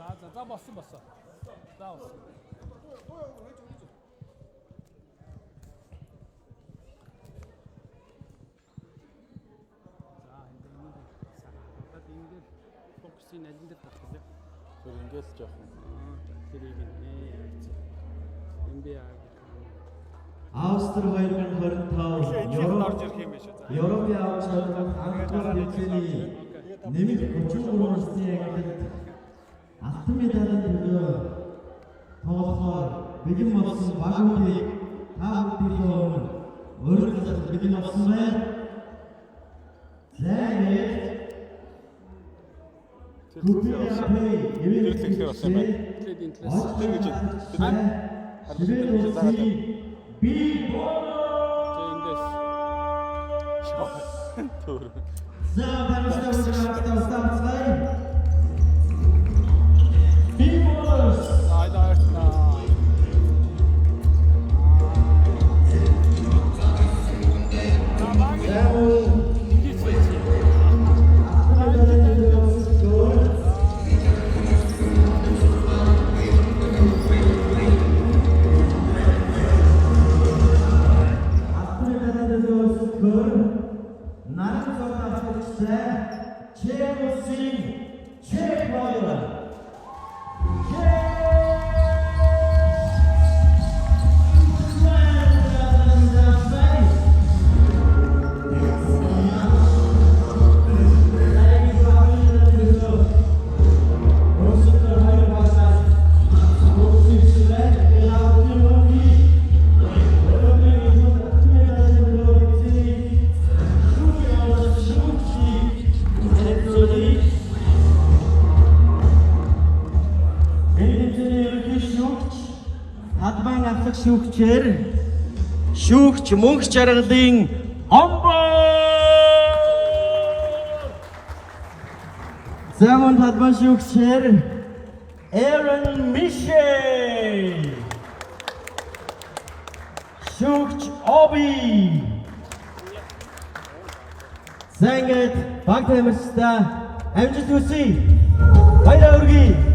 За за за болсон болсон. За болсон. За энэ энэ ингээд фокусын алин дээр дарах вэ? Тэр ингээл жоохон Тэрийг нэ. NBA Австри 2025 Европ орж ирэх юм биш үү? Европын авч чадах анхны тэмцээний нэмэлт 33 насны ангилалд алтан медалийн төлөө тоглохоор бэлэн болсон багуудыг та бүдийнхээ өмнө урилгах бэлэн болсон байна. За ингээд тэр зүйлээ болсон. Тэр Тэр болсон юм байна. Тэгээд энэ талаас Тэр гэж Швед улсын Би тэг эндээс Төр. За баярлалаа. Би Ballers. айда ойртнаа. За баг ингэж байж. Чех баяр. Хадман авлах шүүгчээр шүүгч мөнх жаргалын омбоо. За мөн хадман шүүгчээр Aaron Michel. Шүүгч Оби. За ингээд баг тамирчдаа амжилт хүсье. Баяраа өргөе.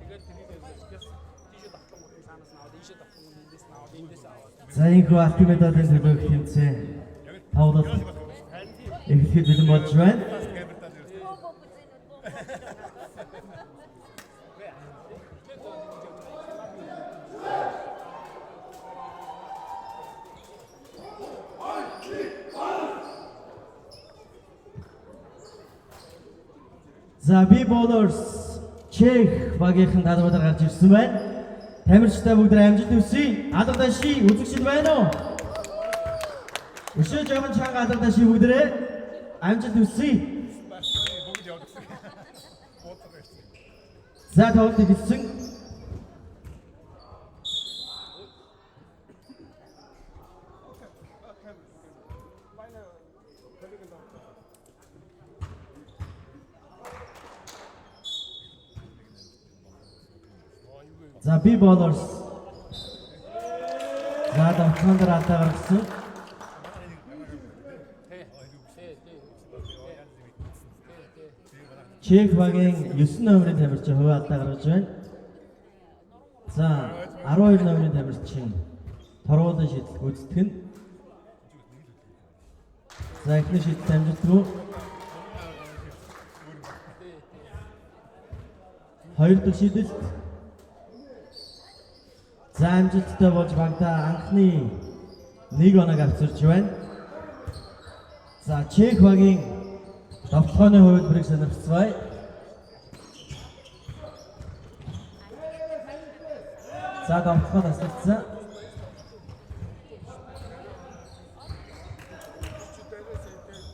Тэгээд тэрийг тийшээ давтангууд нь цаанаас нь аваад ийшээ давтангууд нь эндээс нь аваад эндээс аваад. За энэхүү алтан медалийн төлөөх тэмцээн тоглолт эхлэхэд бэлэн болж байна. За би Ballers Чех багийнхан талбайд гарч ирсэн байна. Тамирчтай бүгд амжилт хүсье. Алга даши үзэгчд байна уу? Өшөө жоохон чанга алга даши бүгдээрээ амжилт хүсье. Бүгд явдаг. Буудлага ирсэн. За тоглолт эхэлсэн. За би Ballers. За давтан дээр алдаа гаргасан. Чех багийн 9 номерын тамирчин хувь алдаа гаргаж байна. За 12 номерын тамирчин торгуулийн шийдэл гүйцэтгэх нь. За эхний шийдэл амжилтгүй. Хоёр дахь шийдэлт за амжилттай болж багтаа анхны нэг оног авчирч байна. За Чех багийн довтлогооны хувилбарыг сонирхцгаая. За довтлогоо таслагдсан.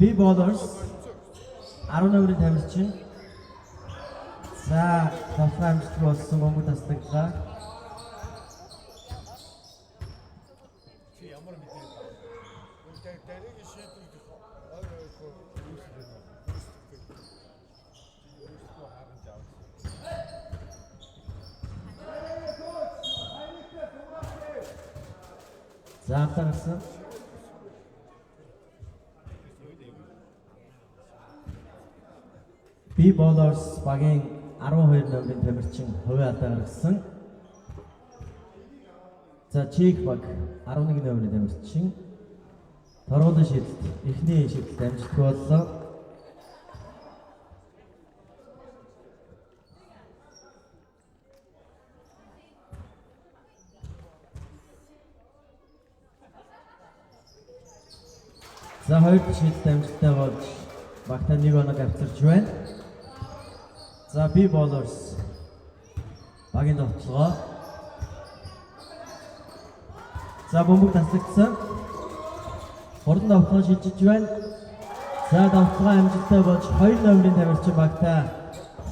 B Ballers 10 номерын тамирчин. За, давхар амжилтгүй болсон, бөмбөг таслагдлаа. Чи ямар мэдээ байна? Дараагийн шийдвэр ойр ойрхон үүсгэх юм. Үүсгэх. Өөрсдөө харанж авсан. За, алдаа гарсан. B Ballers багийн 12 номерын тамирчин хувийн алдаа гаргасан. За, Чех баг 11 номерын тамирчин торгуулийн шийдэлт эхний шийдэлт амжилтгүй боллоо. За, хоёр дахь шийдэлт амжилттай болж багтаа нэг оног авчирч байна. За, B Ballers багийн довтлогоо. За, бөмбөг таслагдсан. Хурдан довтлогоо шилжиж байна. За, довтлогоо амжилттай болж 2 номерын тамирчин багтаа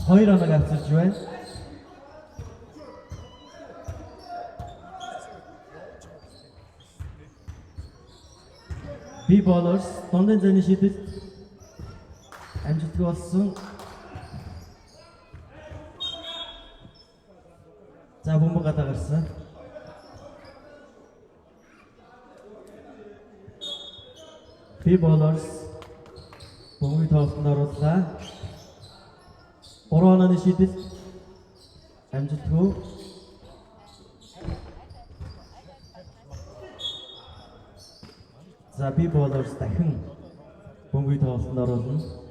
2 оног авчирч байна. B Ballers дундын зайны шийдэлт амжилтгүй болсон. За, бөмбөг гадаа гарсан. B Ballers бөмбөгийг тоглолтод орууллаа. 3 онооны шийдэлт амжилтгүй. За, B Ballers дахин бөмбөгийг тоглолтод оруулна.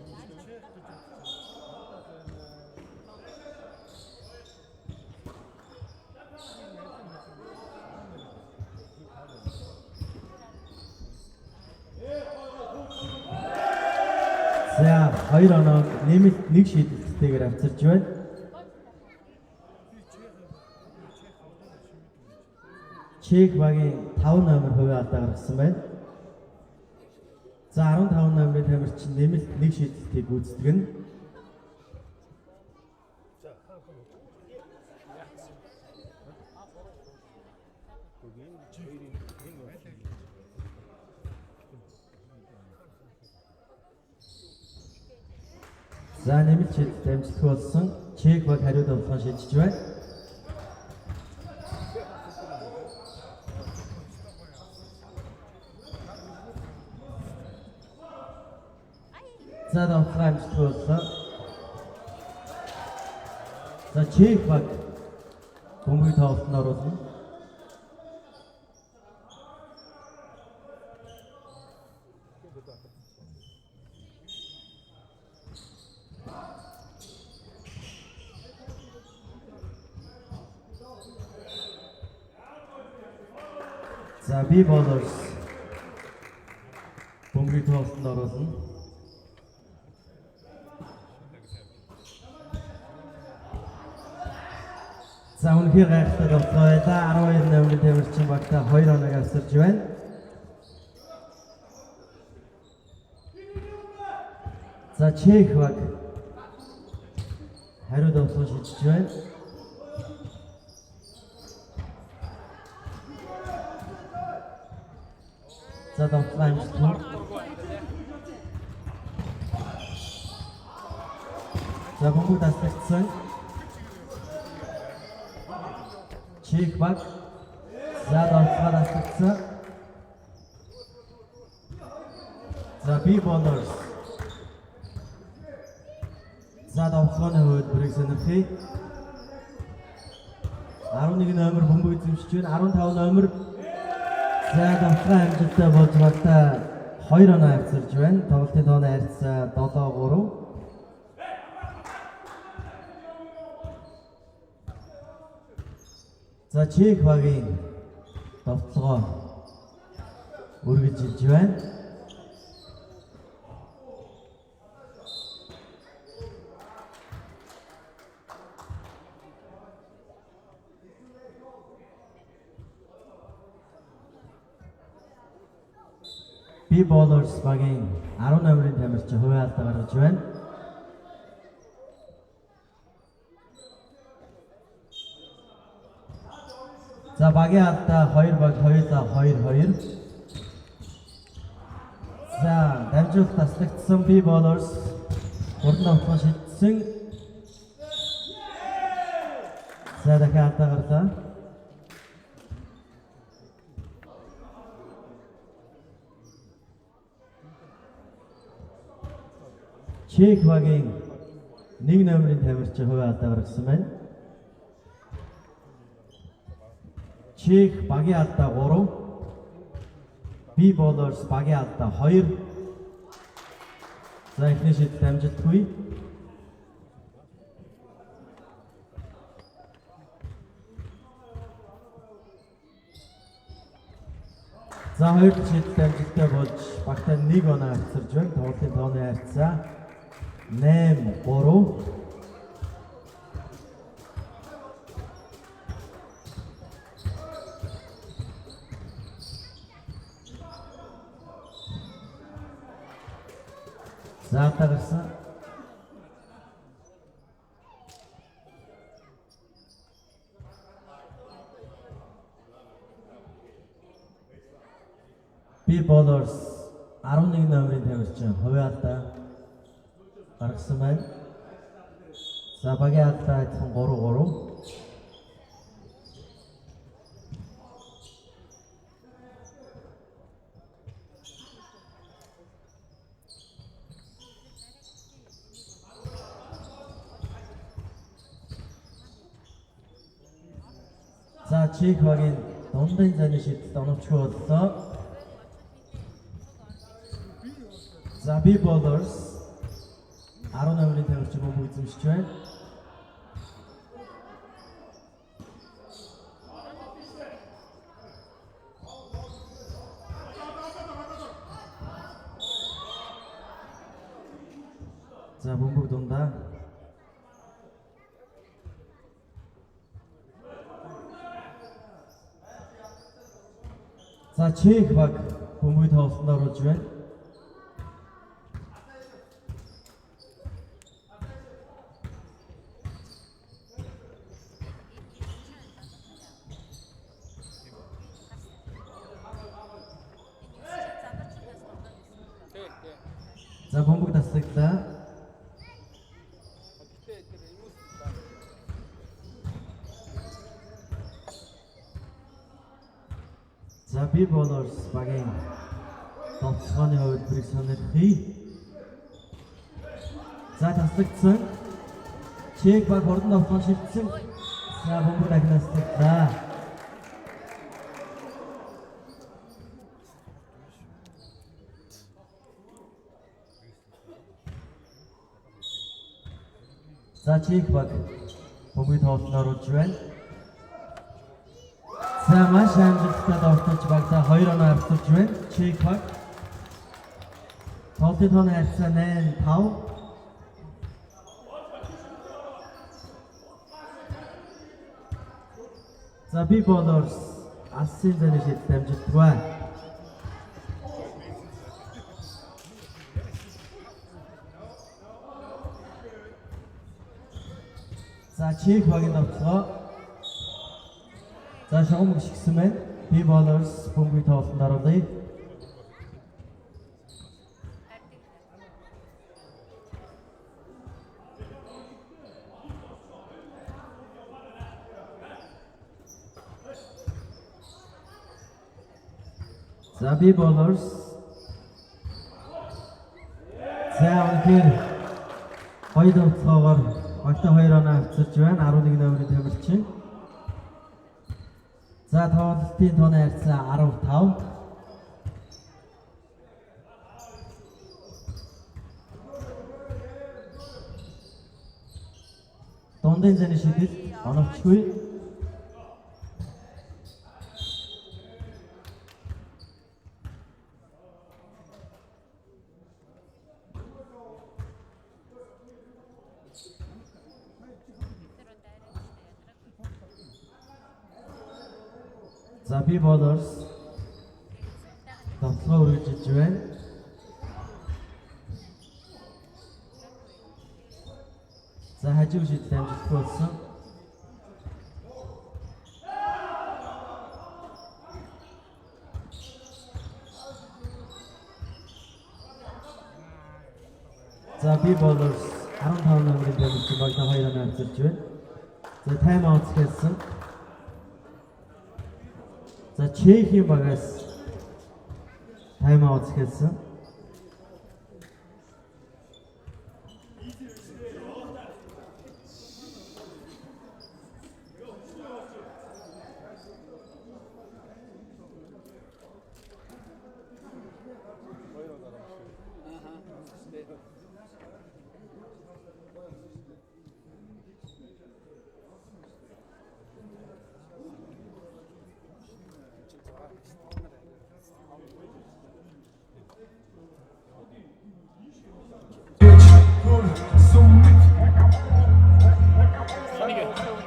За, хоёр оноо нэмэлт нэг шийдэлттэйгээр авчирч байна. Чех багийн 5 номер хувийн алдаа гаргасан байна. За, 15 номерын тамирчин нэмэлт нэг шийдэлтийг гүйцэтгэнэ. За, нэмэлт шийдэлт амжилтгүй болсон. Чех баг хариу довтлогоо шийдэж байна. За, довтлогоо амжилтгүй боллоо. За, Чех баг бөмбөгийг тоглолтод оруулна. За, B Ballers бөмбөгийг тоглолтод оруулна. За, үнэхээр гайхалтай тоглолт байлаа. 12 номерын тамирчин багтаа 2 оног авсарч байна. За, Чех баг хариу довтлогоо шийдэж байна. За, довтлогоо амжилтгүй. За, бөмбөг таслагдсан. Чех баг за довтлогоо таслагдсан. За, B Ballers. За, довтлогооны хувилбарыг сонирхъя. 11 номер бөмбөг эзэмшиж байна. 15 номер. За, довтлогоо амжилттай болж багтаа 2 оноо авчирч байна. Тоглолтын тооны харьцаа 7-3. За, Чех багийн довтлогоо үргэлжилж байна. Би Ballers багийн 10 номерын тамирчин хувийн алдаа гаргаж байна. За багийн алдаа 2 баг хоёулаа 2-2. За дамжуулалт таслагдсан Би Ballers хурдан довтлогоо шидсэн. За дахиад алдаа гарлаа. Чех багийн нэг номерын тамирчин хувийн алдаа гаргасан байна. Чех багийн алдаа 3. Би Ballers багийн алдаа 2. За эхний шийдэлт амжилтгүй. За хоёр дахь шийдэлт амжилттай болж багтаа нэг оноо авчирж байна. Тоглолтын тооны харьцаа 8-3. За алдаа гарсан. Би Ballers 11 номерын тамирчин хувийн алдаа гаргасан байна. За багийн алдаа адилхан 3-3. За Чех багийн дундын зайны шийдэлд оновчгүй боллоо. За Би Ballers 10 номерын тамирчин бөмбөг эзэмшиж байна. За бөмбөг дундаа. За Чех баг бөмбөгийг тоглолтод оруулж байна. Тий, тий. За бөмбөг таслаглаа. Гэхдээ тэр юмс байна. За Би Ballers багийн довтлогооны хувилбарыг сонирхъя. За таслагдсан. Чех баг хурдан довтлогоо шилжсэн. За бөмбөг дахин таслаглаа. За Чех баг бөмбөгийг тоглолтод оруулж байна. За маш амжилттай довтолж багтаа 2 оноо авчирч байна. Чех баг. Тоглолтын тооны харьцаа 8-5. За Би Ballers алсын зайны шийдэлт амжилтгүй. За Чех багийн довтлогоо. За шугам гიშгсэн байна. Би Ballers бөмбөгийг тоглолтод оруулъя. За Би Ballers. За үнэхээр гоё довтлогоогоор багтаа 2 оноо авчирч байна. 11 номерын тамирчин. За тоглолтын тооны харьцаа 10-5. Дундын зайны шийдэл оновчгүй. За Би Ballers довтлогоо Довтлогоо үргэлжилж байна. За хажуу шидэлт амжилтгүй болсон. За B Ballers 15 номерын тамирчин багтаа 2 оноо авчирч байна. За time out хийсэн. За Чехийн багаас time out хийсэн.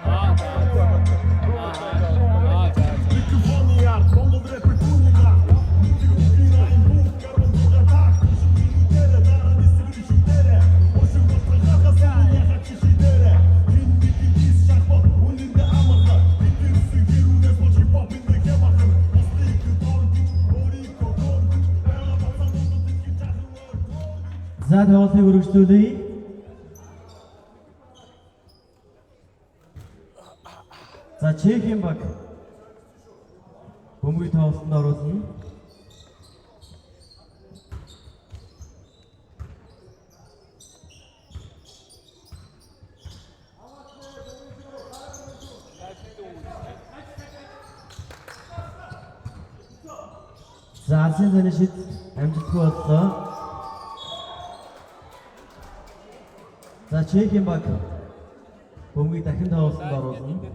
Аа за. Аа за. Микрофоны ард Монгол рэпер түүний гар. За тоглолтыг үргэлжлүүлье. За Чехийн баг бөмбөгийг тоглолтод оруулна. За алсын зайны шид амжилтгүй боллоо. За Чехийн баг бөмбөгийг дахин тоглолтод оруулна.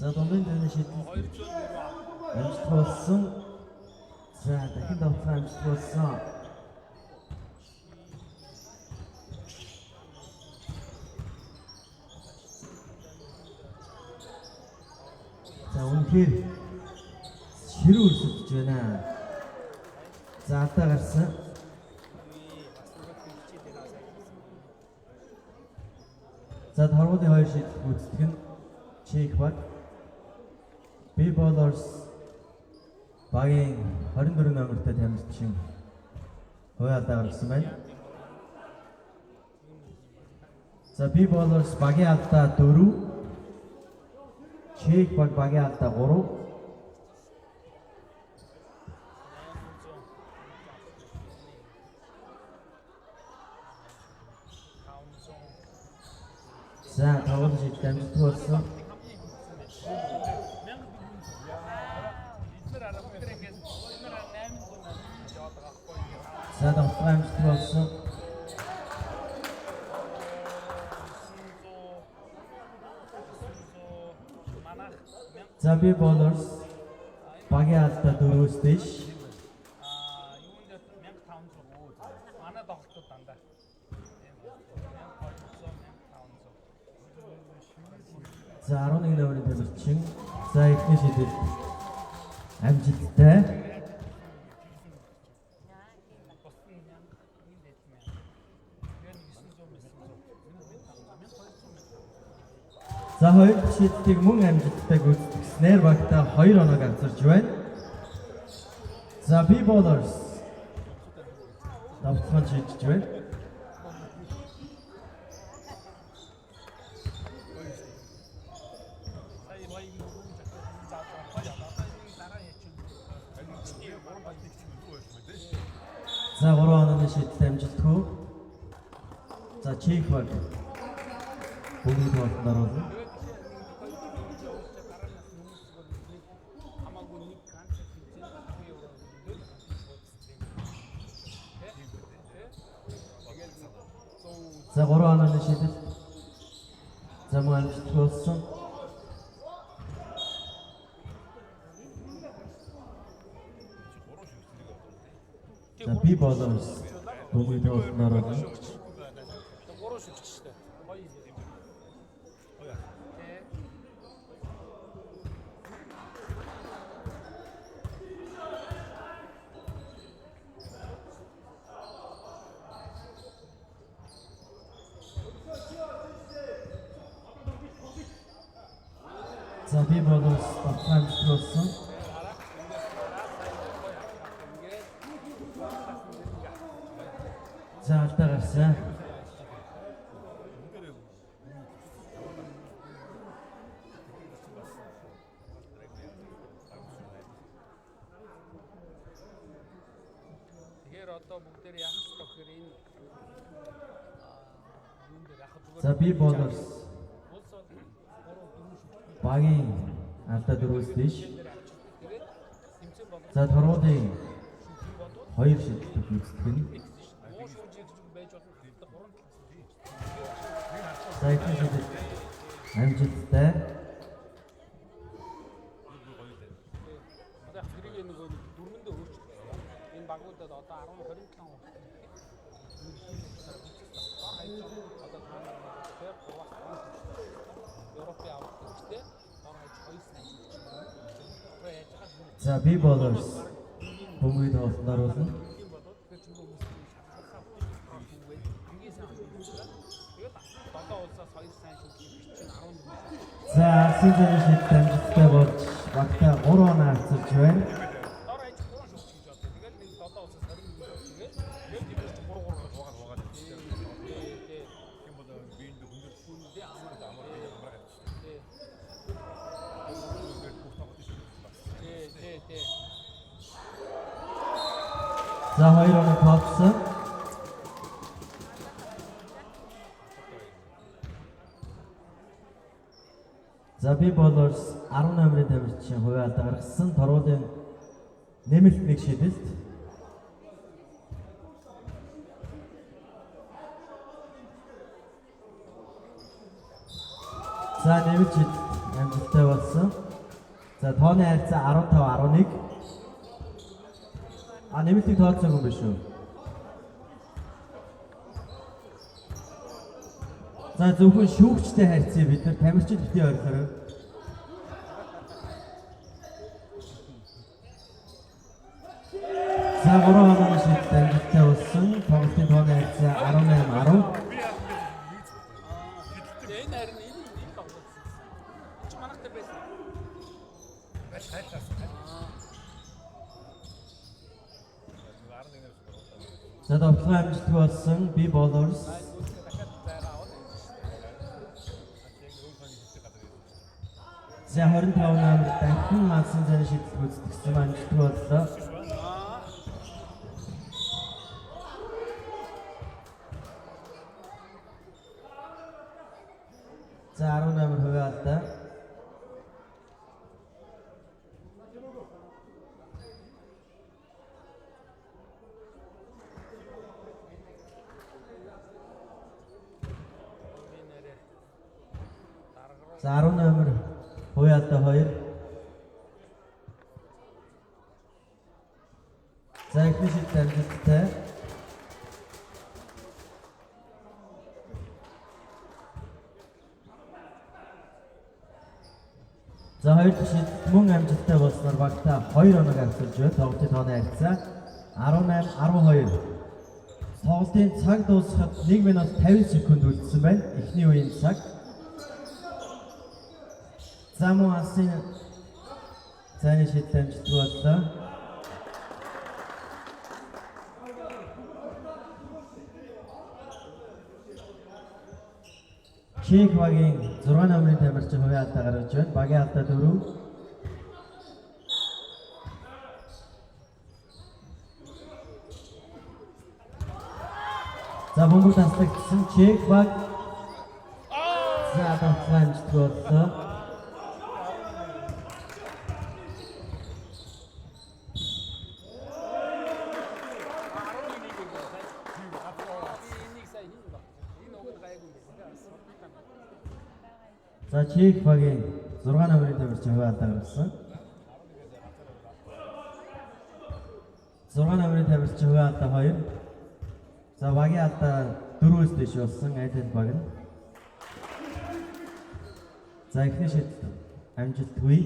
За дундын зайны шид амжилтгүй болсон. За дахин давтгаа амжилтгүй болсон. За үнэхээр ширүү өрсөлдөж байна. За алдаа гарсан. За торгуулийн хоёр шийдэл гүйцэтгэх нь Чех баг. B Ballers багийн 24 номертой тамирчин хувийн алдаа гаргасан байна. За B Ballers багийн алдаа 4. Чех баг багийн алдаа 3. За тоглолт шийдэл амжилтгүй болсон. Бид нар арга бид нар ингээд бид нар 800 яваад байгаа байхгүй юу? За тоглолт амжилтгүй болсон. 900 манайх 1000 За B Ballers багийн алдаа 4-өөс дээш. Аа юун дээр 1500. Манай тоглолтууд дандаа. 1200 1500. За 11 номерын тамирчин. За эхний шийдэл амжилттай. Бус нь 1000 нэг дэд 1000. Тэгээ 900 900 1500 1200. За хоёр дахь шийдлийг мөн амжилттай гүйцэтгэснээр багтаа 2 оног авчирч байна. За B Ballers давталгаанд шийдэж байна. Сая баян рүү за за одоо энэ дараа яач За 3 онооны шийдэл амжилтгүй. За Чех баг бөмбөг тоглолтод оруулна. хамаагүй нэг концерт хийж евро өдөө тэгэл 100 За 3 онооны шийдэл. За мөн амжилтгүй болсон. Би Ballers бөмбөгийн тоглолтод оруулна. Гурван шүгч шүү дээ. Гоё юм. Тэ. За Би Ballers давталгаа амжилттай болсон. Хараа. Эндээс хараа. Сайн гоё. Ингээд За алдаа гарсан. Тэгэхээр одоо бүгдээр яах ёстой гэхээр энэ юун дээр яхад зүгээр За Би Ballers улс бол 3 4 шүгч багийн алдаа дөрвөөс дээш. дээр авчирдаг. Тэгээд тэмцээн болгож За торгуулийн шүгэх болов хоёр шидэлтийг гүйцэтгэх нь. муу шүүж гэж байж болно. Хатдаг гурван талаас нь. За эхний шидэлт амжилттай. Одоо яг тэрийг нөгөө нэг дөрмөндөө өөрчлөх хэрэгтэй. Энэ багуудад одоо 10 27 хүртэл дор хаяж одоо та нар тэр 3-аас 5 шүгчтэй. Европын авах хэрэгтэй. Дор хаяж 2 сайн шүгч. Одоо яаж байгаа юм За Би Ballers бөмбөгийн тоглолтод оруулна. юм болоод тэгэхээр ч хүмүүс шалгалсаа хүүгээ хамгийн сайн шүгч. Тэгээд долоо улсаас 2 сайн шүгч чинь 14 шүгч. За алсын зайны шидэлт амжилттай болж багтаа 3 оноо авчирч байна. Дор хаяж 3 шүгч гэж боддог. Тэгээд нэг долоо улсаас 21 шүгч тэгээд тэгээд бид нар чинь 3 3 Хуугаад хуугаад тий тий юм бол биеинд хүндрэл тий амар амар бие амар авчихсан. тий Тэгээд бүх тоглолтын шийдэл багс. тий тий тий За 2 оноо тооцсон. За Би Ballers 10 номерын тамирчин хувийн алдаа гаргасан. Торгуулийн нэмэлт нэг шидэлт. За нэмэлт шидэлт амжилттай болсон. За тооны харьцаа 15 11. А нэмэлтийг тооцоогүй юм биш үү? За зөвхөн шүүгчтэй харьцаа бид нар тамирчид битгий ойрлоорой. За 3 онооны шийдэлт амжилттай болсон. Тоглолтын тооны харьцаа 18 10. Тэгээ энэ харин энэ энэ тоглолт. Чи манайх дээр байсан. Аль хайлаас. 11-ээс За довтлогын амжилтгүй болсон. Би Ballers Дүүсгээ дахиад зайгаа аваад ирж шээ. яг өөр нэг хэсэг газар ирсэн. За 25 номер дахин алсын зайны шийдэлт гүйцэтгэсэн амжилтгүй боллоо. За 10 номер хувийн алдаа. Би нэрээ дарга руу За 10 номер хувийн алдаа 2. За эхний шийдэлт амжилттай. За хоёр дахь шийдэлт мөн амжилттай болсноор багтаа 2 оног авчирч байна. Тоглолтын тооны харьцаа 18 12. Тоглолтын цаг дуусахад 1 минут 50 секунд үлдсэн байна. Эхний үеийн цаг. За мөн алсын зайны шийдэл амжилтгүй боллоо. Чех багийн 6 номерын тамирчин хувийн алдаа гаргаж байна. Багийн алдаа 4. За бөмбөг таслагдсан Чех баг. За давталгаа амжилтгүй боллоо. 11-ийг сайн. Би энийг сайн хин баг. Энэ уг нь гайгүй юм байна. Сурталтай. За Чех багийн 6 номерын тамирчин хувийн алдаа гаргасан. 6 номерын тамирчин хувийн алдаа 2. За багийн алдаа 4-өөс дээш болсон аль аль баг нь. За эхний шидэлт амжилтгүй.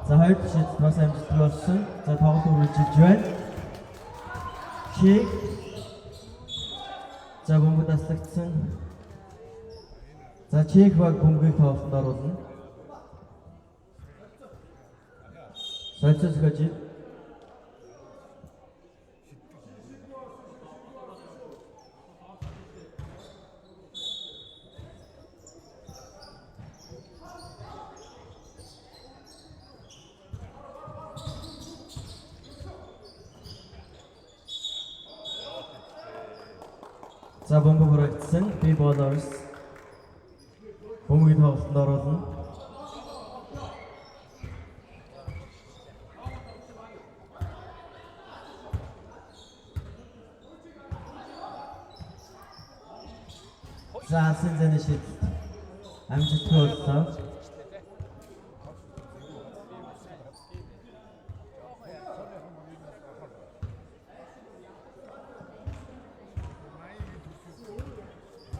За хоёр дахь шидэлт бас амжилтгүй болсон. За тоглолт үргэлжилж байна. Чиг. За бөмбөг таслагдсан. За Чех баг бөмбөгийг тоглолтод оруулна. Солилцоо зохиож байна. За бөмбөг хурагдсан. Би болоорс. Бөмбөгийг тоглолтод оруулна. За алсын зайны шидэлт амжилтгүй боллоо.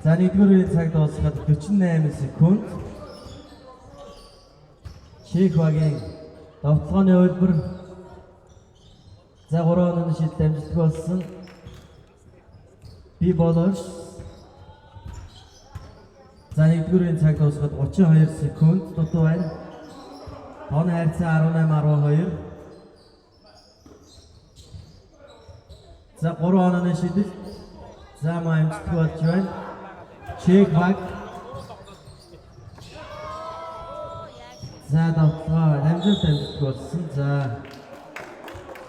За нэгдүгээр үеийн цаг дуусахад 48 секунд. Чех багийн довтлогооны хувилбар за 3 онооны шидэлт амжилтгүй болсон. Би болоош. За нэгдүгээр үеийн цаг дуусахад 32 секунд дутуу байна. Тооны харьцаа 18 12. За 3 онооны шидэлт за маа амжилтгүй болж байна. Чех баг. За довтлогоо амжилтгүй болсон. За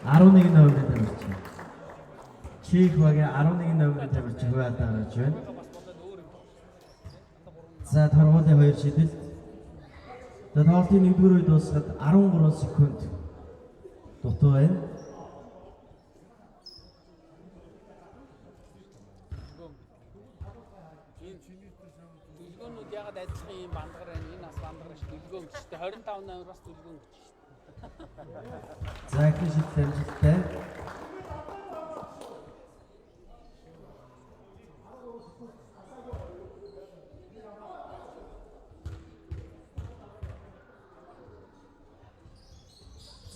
11 номерын тамирчин. Чех багийн 11 номерын тамирчин хувийн алдаа гаргаж байна. За торгуулийн хоёр шидэлт. За тоглолтын нэгдүгээр үе дуусахад 13 секунд дутуу байна. Дүлгөөнүүд ягаад адилхан юм бандгар байна? Энэ бас бандгар ш дүлгөөн гэж шүү дээ. 25 номер бас дүлгөөн гэж шүү дээ. За эхний шидэлт амжилттай.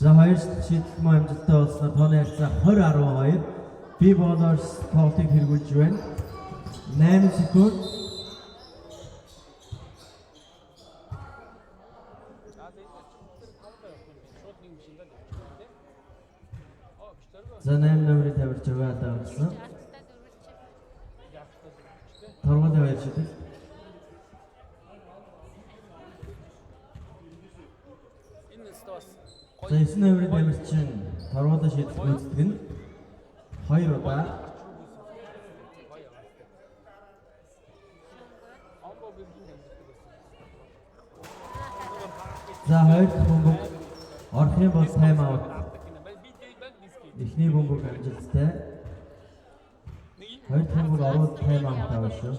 За хоёр шидэлт мөн амжилттай болсноор тооны харьцаа 20-12. Би болоорс тоглолтыг хэрэгжүүлж байна. 8 секунд. За за энэ ч бүгд тавтай явах юм байна. Шууд нэг машиндаа л явчих тийм. Оо биш зоргоо. За 8 номерын тамирч хувийн алдаа гаргасан. Арттай дөрвөлж. Явчихлаа тийм. Торгуулийн хоёр шидэлт. Энэ нэстэ бас За 9 номерын тамирчин торгуулийн шидэлт гүйцэтгэх нь 2 удаа. Комбо бэлгийн амжилттай байсан. За хоёр дахь бөмбөг орох юм бол time out. Авдаг гинэ. Би би диск. Эхний бөмбөг амжилттай. Нэг Хоёр дахь бөмбөг орвол time out авах шүү.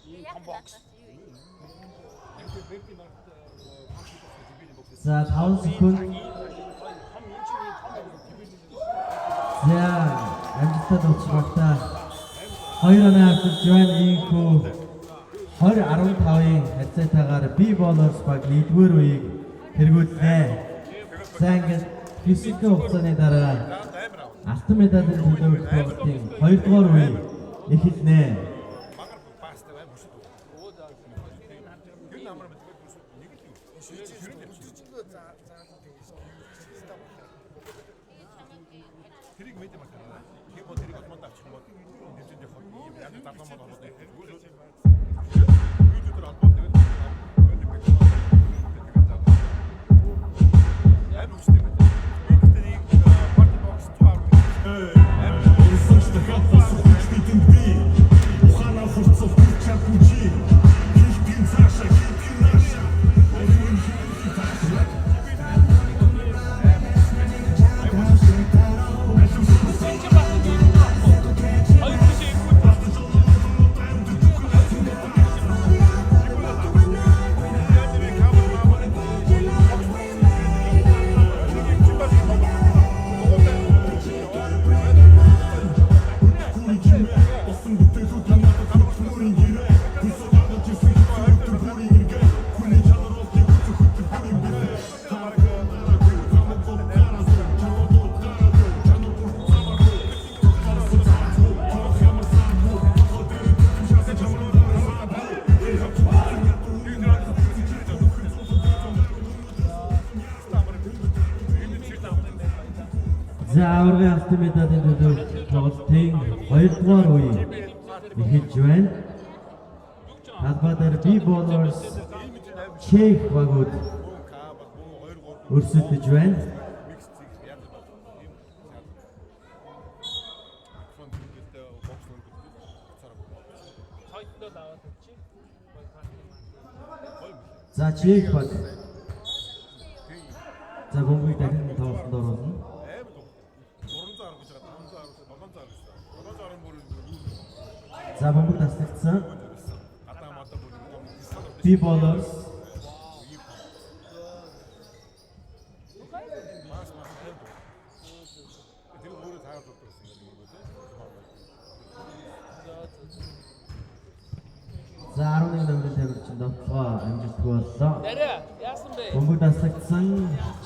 ийм том бокс. За 5 секунд. Том энэ чинь ийм том За амжилттай дуусах багтаа. 2 оноо авчирч байна. Ийхүү 20-15-ын харьцаатайгаар би болоорс баг нэгдүгээр үеийг тэргүүллээ. За ингээд физикийн хугацааны дараа алтан медалийн төлөөх тоглолтын хоёрдугаар үе эхэлнэ. Багар паастай аим хөшөд. Тэр намар мэдгүй нэг л юу. Өдөржингөө заалан тэгэж гівчихсэн та байна. Тэрийг мэдээ мартаа. Тэр бол тэрийг холбоонд авчих юм бол тэмцээнд явах ийм яг залуу мод холбоотой. Юу тэр холбоо тэгээд аим хүчтэй байна. Би гэхдээ нэг парти бокс 110 Урсаж дахиад босох хүч бидэнд бий. Ухаанаа хурцлах хүч чадгүй чи. Хэлтгэн цаашаа, хэлтгэн наашаа. Оюун хинхи таашаа. Хоёр биш. За, аваргын алтан медалийн төлөө тоглолтын 2 дугаар үе эхэлж байна. Талбай дээр B Ballers, Чех багууд Бүүн К баг, бүүн 2 3 өрсөлдөж байна. Микс зэг яадаг баг. Ийм шаардлага. Микрофон хэмжээтэй бокс хөргөлтэй цараа. Тойтдоо аваад тавьчих. Гоё парти маа. Гоё юм билээ. За, Чех баг. За, бөмбөгийг дахин тоглолтод оруулна. Амар дуу. 310 гэж байгаа, 510, 710 гэсэн. 710 бүр юу За, бөмбөг таслагдсан. гадаа мадаа бүр юм дисал. B Ballers Маш маш амар дуу. Тэр өөрөө таарч удаа гэсэн юм уу те. За, 11 номерын тамирчин довтлогоо амжилтгүй боллоо. Дараа яасан бэ? Бөмбөг таслагдсан.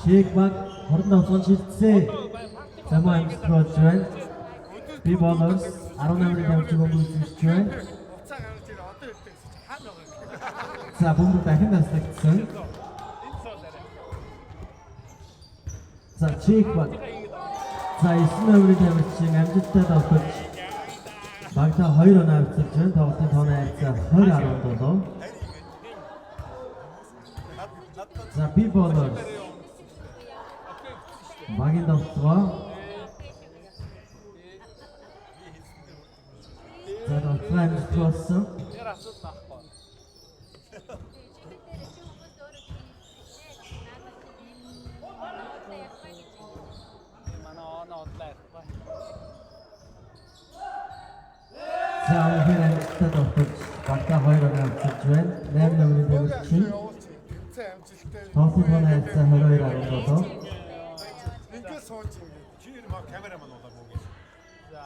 Чех баг хорон довтлогонд шилжсэн. За, мөн амжилтгүй болж байна. B Ballers 10 номерын тамирчин бөмбөг эзэмшиж байна. Уцаа гарч ирээ одоо ирдэг гэсэн чи хаана байгаа юм. За, бөмбөг дахин таслагдсан. Энэ цоо дараа. За, Чех баг. За, 9 номерын тамирчин амжилттай довтолж багтаа 2 оноо авчирч байна. Тоглолтын тооны харьцаа 20-17. За, B Ballers багийн довтлогоо. За, довтлогоо амжилтгүй болсон. Тэр асуудал байхгүй. Манай оноо одлаа ярихгүй. За, үнэхээр амжилттай довтолж багтаа 2 оноо авчирч байна. 8 номерын тамирчин Явуулчих. Тэмцээн амжилттай. тоглолтын тооны харьцаа 22-17. Ингээд сууж ингээд. Чи нэр маа камераман болоо мөн гэж. За.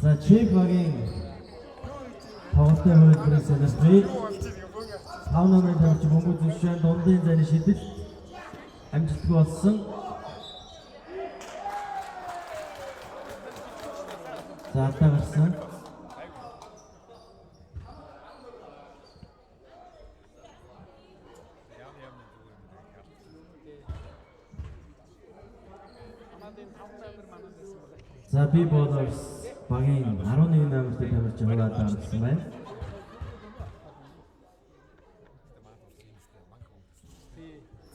За, Чех багийн тоглолтын хувилбарыг сонирхъя. Юу болж ирэх юм бөг авчих. 5 номерын тамирчин бөмбөг зөвшөөрөн дундын зайны шидэлт амжилтгүй болсон. За, алдаа гарсан. Яам яам нэг зүгээр юм дээ. Манад энэ 5 номер манад байсан бол. За, B Ballers багийн 11 номертой тамирчин хувиад гарсан байна.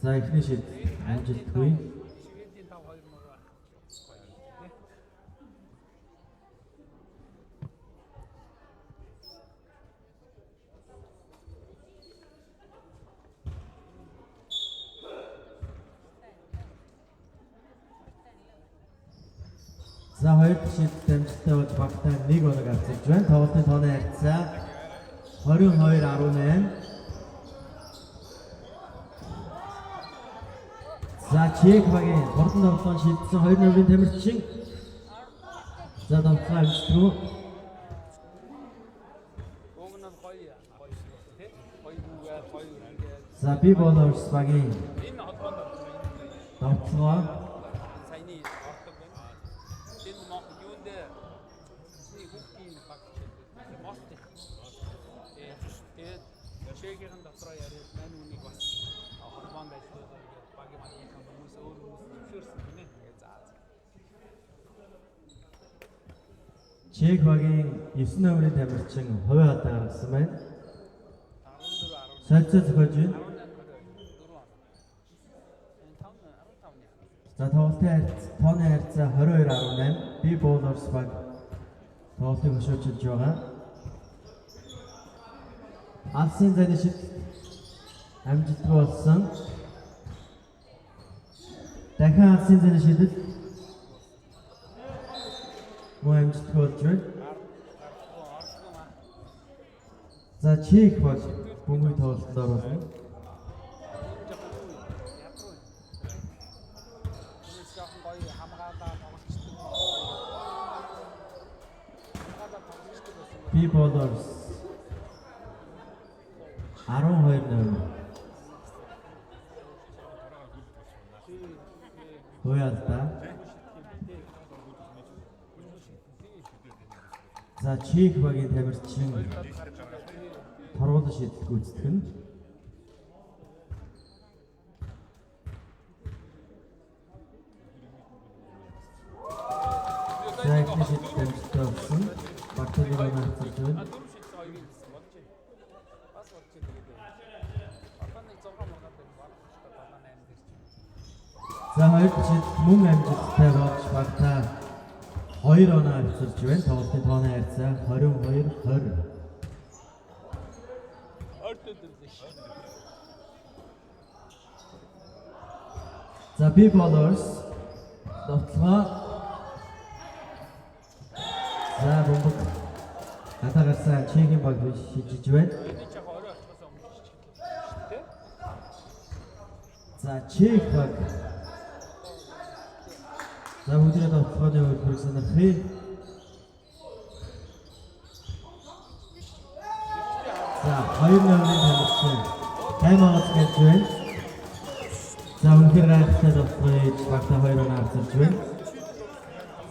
За, эхний шид амжилтгүй. Шигэдийн 5 2 мөр байх. За, хоёр дахь шидэлт амжилттай болж багтаа нэг оног авчирч байна. Тоглолтын тооны харьцаа 22-18. За, Чех багийн хурдан тоглолтоор шидсэн 2 номерын тамирчин. За, тоглолтоо амжилтгүй. Уг нь гоё гоё тий. Гоё гүгээр гоё үргээ. За, B Ballers багийн Энэ холбоонд орсон энэ довтлогоо саяны ордог байна. Энэ мо юунд миний хүүхдийн баг хичээлдэг. Мост их. Тэгээд чехийн дотроо яриад мань үнийг бас холбоонд ажиллуулаа гэдэг багийн багийнхаа хүмүүс өөр хүмүүс зөвшөөрсөн гинэ. Тэгээд за. Чех багийн 9 номерын тамирчин хувийн алдаа гаргасан байна. 14 10 Солилцоо зохиож байна. 18 22 4 он. Энэ 5 15-ны. За, тоглолтын харьц тооны харьцаа 22-18. B Ballers баг тоглолтыг хошуучилж байгаа. Алсын зайны шидэлт амжилтгүй болсон. Дахин алсын зайны шидэлт мөн амжилтгүй болж байна. За, Чех баг бөмбөг тоглолтод оруулна. Хүмүүс жоохон гоё хамгаалаа тоглолцдог. Хамгаалаа тоглолцдог байсан бол B Ballers 12 номер. Хуяалта. За, Чех багийн тамирчин торгууль шийдэл гүйцэтгэх нь. За, эхний шидэлт амжилттай болсон. Багтаа нэг оноо авчирч байна. Дөрөв шидсэн хоёрыг хэлсэн болж байна. Бас болж байна тэгээд. Одоо нэг 6 магаад байна. Бараг 7 8 дээр ч. За, хоёр шидэлт мөн амжилттай болж багтаа 2 оноо авчирч байна. Тоглолтын тооны харьцаа 22 20. Ойртоод ирлээ ш. За, B ballers довтлогоо. За, бөмбөг гадаа гарсан Чехийн баг шижиж байна. Эний ч яг орой очихоос өмнө шижих шүү дээ. За, Чех баг. За, бүгдээ довтлогооны хувилбарыг сонирхъя. За, 2 номерын тамирчин time out гэж байна. За, үнэхээр гайхалтай довтлогоо хийж багтаа 2 оноо авчирч байна.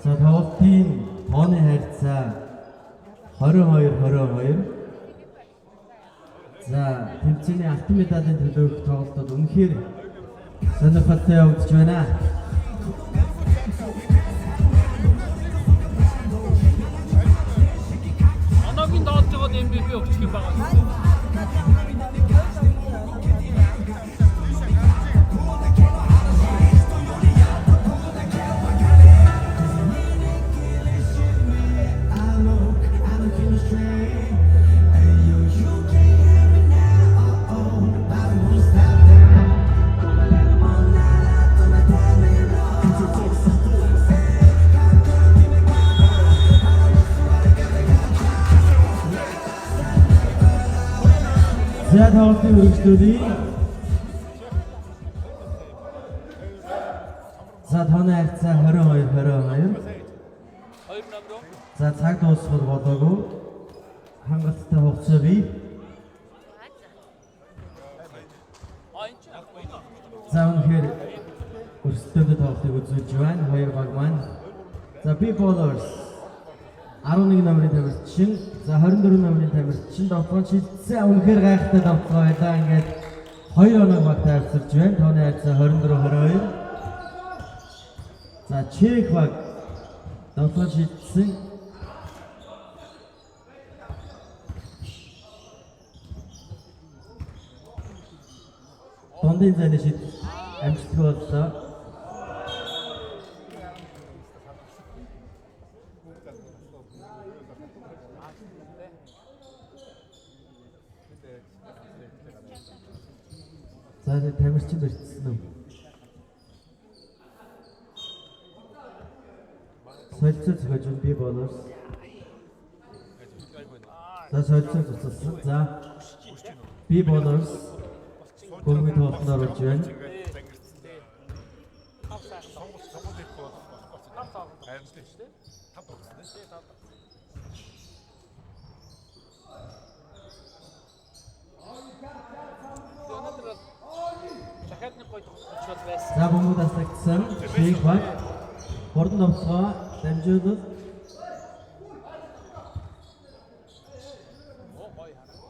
За, тоглолтын тооны харьцаа 22 22. За, тэмцээний алтан медалийн төлөөх тоглолтод үнэхээр сонирхолтой явагдаж байна. Оногийн тоглож байгаа MVP өгчих юм байгаа. За, тоглолтын үргэлжлүүлье. За, тооны харьцаа 22 22. 2 номер. За, цаг дуусгал болоогүй. Хангалттай хугацаа бий. А энэ ч ахгүй. За, үнэхээр өрсөлдөөнтэй тоглолтыг үзүүлж байна. Хоёр баг маань. За, B ballers 11 номерын тамирчин, за 24 номерын тамирчин довтлогоо шилжсэн. Үнэхээр гайхалтай довтлогоо байлаа. Ингээд 2 оног багтаа авчирч байна. Тооны харьцаа 24 22. За, Чех баг довтлогоо шилжсэн. Дундын зайны шид амжилтгүй боллоо. За, тэр тамирчин бэртсэн үү? Солилцоо зохиож байна би болоос. За, солилцоо цуцалсан. За, би болоос бөмбөгийн тоглолтод оруулж байна. Ингээд зангирсан. Сонгол сонгол ихгүй болох болсон. Харин тийм шүү дээ. 5 болсон тийм. Өнөөдөр бол дахиад нэг гоё тоглолт бол байсан. За, бөмбөг таслагдсан. Шийх баг. Хурдан довтлогоо дамжуулал. Оо гоё хараа.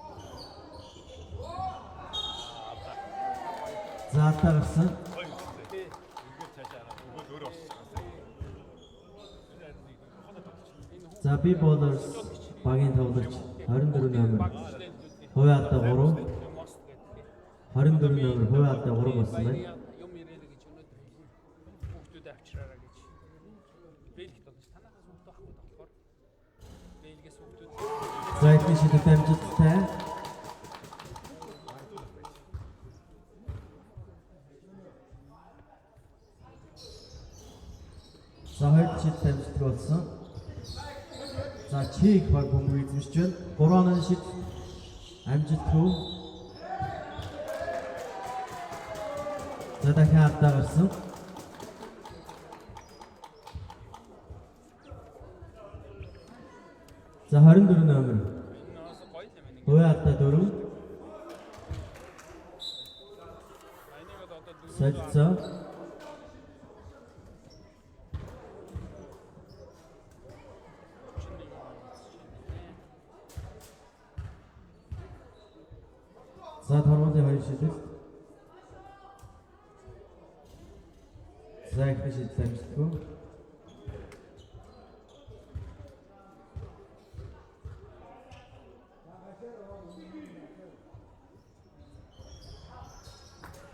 За, алдаа гарсан. Гоё үстэй. Ингээд цаашаа хараа. Өгөөл өөрөө орчих байгаа. За, би ballers багийн тоглогч 24 номер. Хувийн алдаа 3. Мост гэдэг. 24 номер хувийн алдаа 3 болсон байна. Юм ирээлээ гэж өнөөдөр хэлнэ. Хүүхдүүдэд авчираараа гэж. Бэлгт болж танахаас хүүхд байхгүй болохоор бэлгээс хүүхдүүд За, эхний шидэт амжилттай. За, хоёр шидэт амжилтгүй болсон. За, Чех баг бөмбөг эзэмшиж байна. 3 онооны шид амжилтгүй. За, дахин алдаа гарсан. За, 24 номер. энэ бас гоё юм байна. Хувийн алдаа 4. Энийг бол одоо дөрөв Солилцоо. За, торгуулийн хоёр шидэлт. За, эхний шидэл амжилтгүй.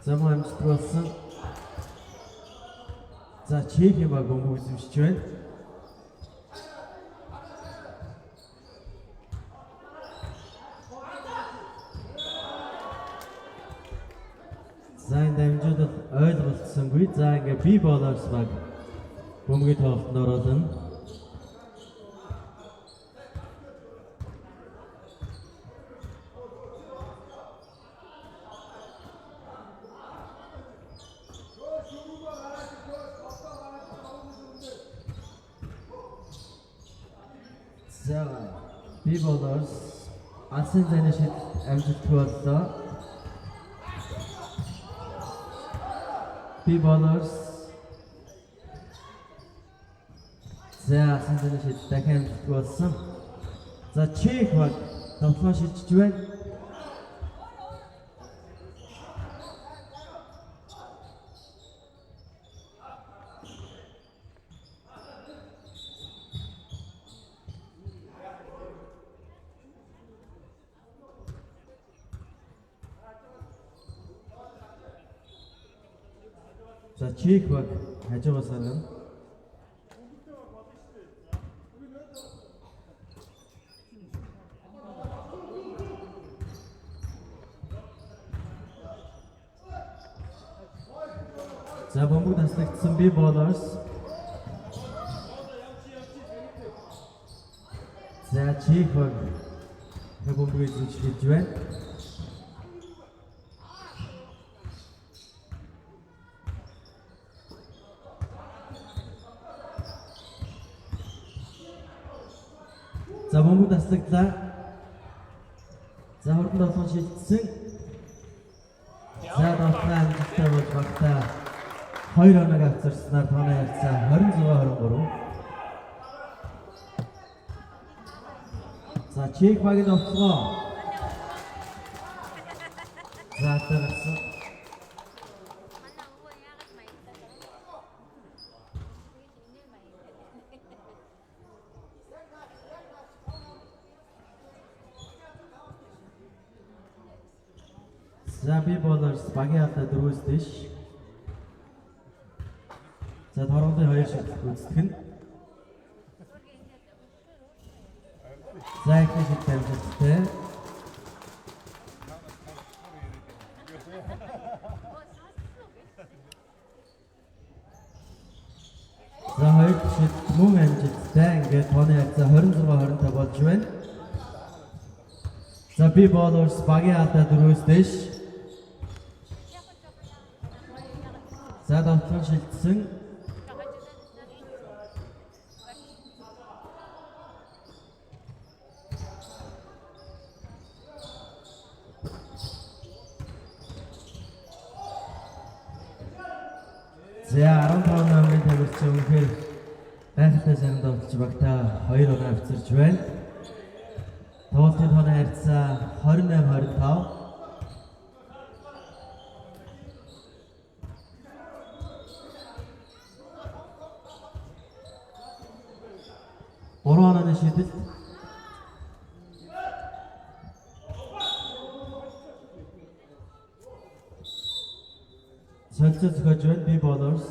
За мөн амжилтгүй болсон. За Чехийн баг бөмбөг эзэмшиж байна. За энэ дамжуулалт ойлголцсонгүй. За ингээ би болоос баг бөмбөгийн тоглолтод оруулна. За би болоос алсын зайны шийдэлт амжилтгүй боллоо. Би болоос за алсын зайны шийдэлт дахин амжилтгүй болсон. За Чех баг тоглоо шилжиж байна. За Чех баг хажуугаас гаргана. За бөмбөг таслагдсан би болоос. За Чех баг бөмбөг эзэмшиж байна. За бөмбөг таслагдлаа. За хурдан тоглоом шилжсэн. За тоглоом амжилттай болж багтаа 2 оног авчирснаар тооны харьцаа 26-23. За Чех багийн овцгоо. За гарсан. Манай өвөө яагаад маягтай вэ? Тэгэл инээ маягтай. За би болоос багийн алдаа 4-өөс дээш. За торгуулийн хоёр шийдэл гүйцэтгэх нь. За эхний шийдэл амжилттай. За хоёр дахь шийдэл мөн амжилттай. Ингээд тооны харьцаа 26-25 болж байна. За би болоос багийн алдаа 4-өөс дээш. За довтлон шилжсэн. За 15 номерын тамирчин үнэхээр гайхалтай сайхан довтолж багтаа 2 оноо авчирч байна. Тоглолтын тооны харьцаа 28-25. Гурван онооны шийдэлт. Солилцоо зохиож байна. Би болоос.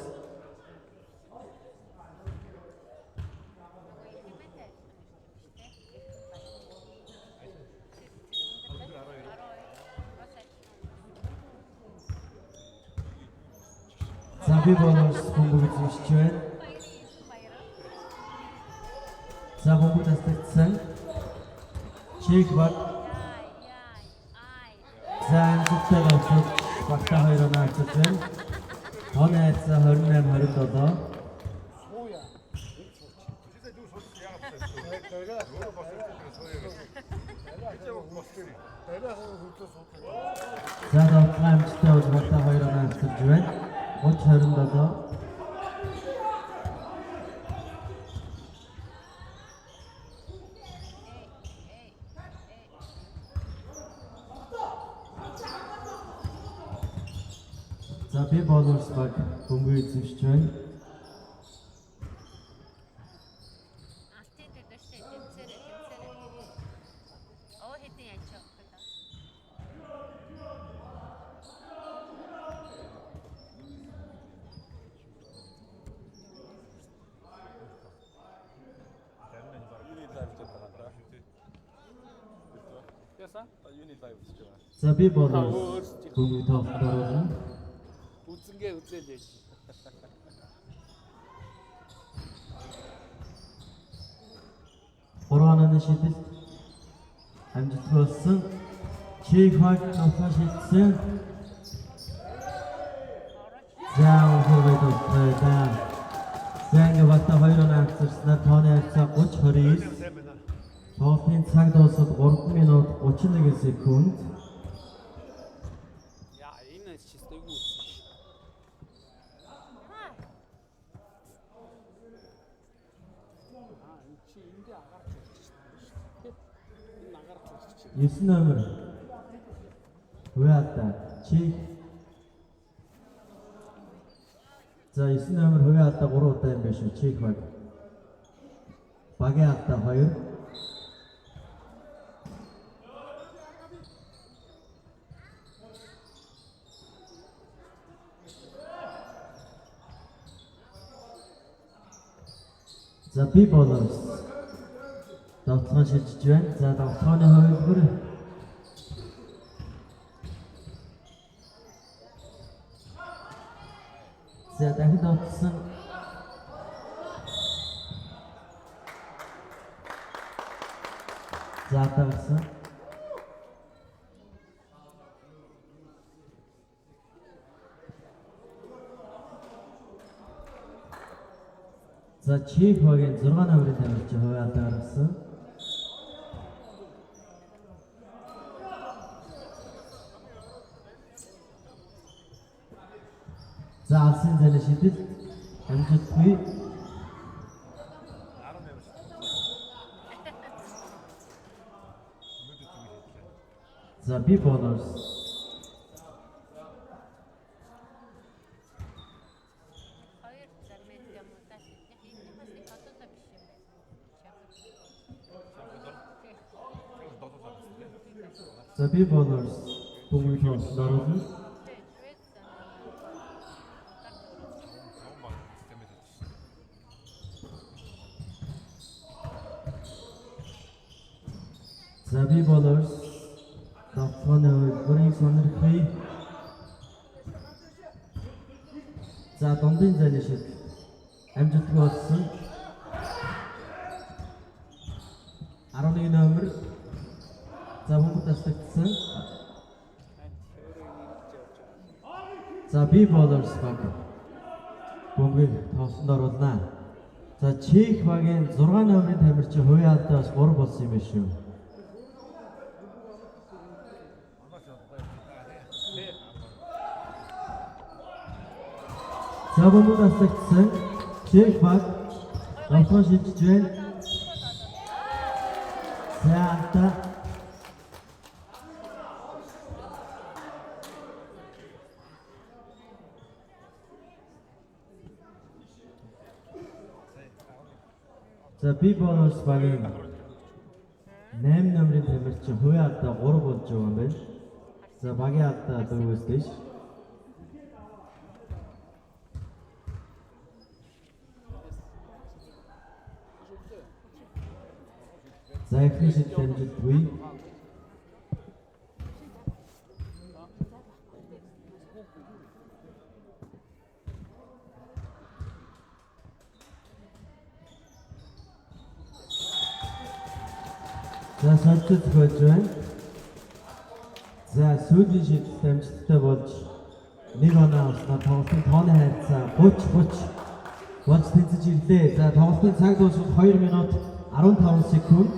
За би болоос бөмбөг эзэмшиж байна. За бөмбөг таслагдсан. Чех баг. За амжилттай тоглож багтаа 2 оноо авчирч байна. Тооны харьцаа 28-27. Сууя. Сизээ дүү сууж яагаад вэ? Өөрөө болсон сууя гэж. Гэж болсон. Дараа хөдлөө суудаг. За довтлогын амжилттай болж багтаа 2 оноо авчирч байна. 30-27. За би болоос баг бөмбөг эзэмшиж байна. Алтын дэргэжтэй тэмцээрэ тэмцээрэ. Оо хэдэн янч явах вэ? байсан? Та юуны live үзэж байгаа? За би болоо бөмбөг тоглолтод оруулна. Үзэнгээ үзэл яж. Гурван онооны шидэлт амжилтгүй болсон. Чех баг тоглолтоо шилжсэн. За үнэхээр баярлалаа. За За ингээ багта 2 оноо авчирснаар тооны харьцаа 30 29. Сайн байна. Тоглолтын цаг дуусаад 3 минут 31 секунд. Яа, энэ чист эйгүү үзсэн. Аа, энэ чи эндээ агаар чулчих шүү дээ. Энэ агаар чулчих. 9 номер. Хувийн алдаа. Чех. За 9 номер хувийн алдаа 3 удаа юм биш үү? Чех баг. Багийн алдаа 2. За би болоос довтлогоо шилжиж байна. За довтлогооны хувилбар За дахин довтлсон. За тавсан. За Чех багийн 6 номерын тамирчин хувийн алдаа гаргасан. За алсын зайны шидэлт амжилтгүй. 18 шүү. Өнөөдөр зүг шийдлээ. За би болоос Хоёр зармын юм уу та шидэх. Энэ бас их одоодоо биш юм байна. Долоо байсан тийм. За би болоос бөмбөг тоглолтод оруулна. Тэ, Швед Таван баг системээр хийж шээ. За би болоос довтлогооны хувилбарыг сонирхъя. За дундын зайны шидэлт амжилтгүй болсон. 11 номер за бөмбөг таслагдсан. Өөрөө ингэж явж байгаа. За би болоос баг бөмбөгийг тоглолтод оруулнаа. За Чех багийн 6 номерын тамирчин хувийн алдаа бас 3 болсон юм биш үү? Тэ. За бөмбөг таслагдсан. Чех баг довтлогоо шилжиж байна. За алдаа. За би бонус багийн 8 номерын тамирчин хувийн алдаа 3 болж байгаа юм байна. За багийн алдаа 4-өөс дээш. За эхний шидэлт амжилтгүй. За солилцоо зохиож байна. За сүүлийн шидэлт амжилттай болж нэг оноо авснаар тоглолтын тооны харьцаа 30 30 болж тэнцэж ирлээ. За тоглолтын цаг дуусах 2 минут 15 секунд.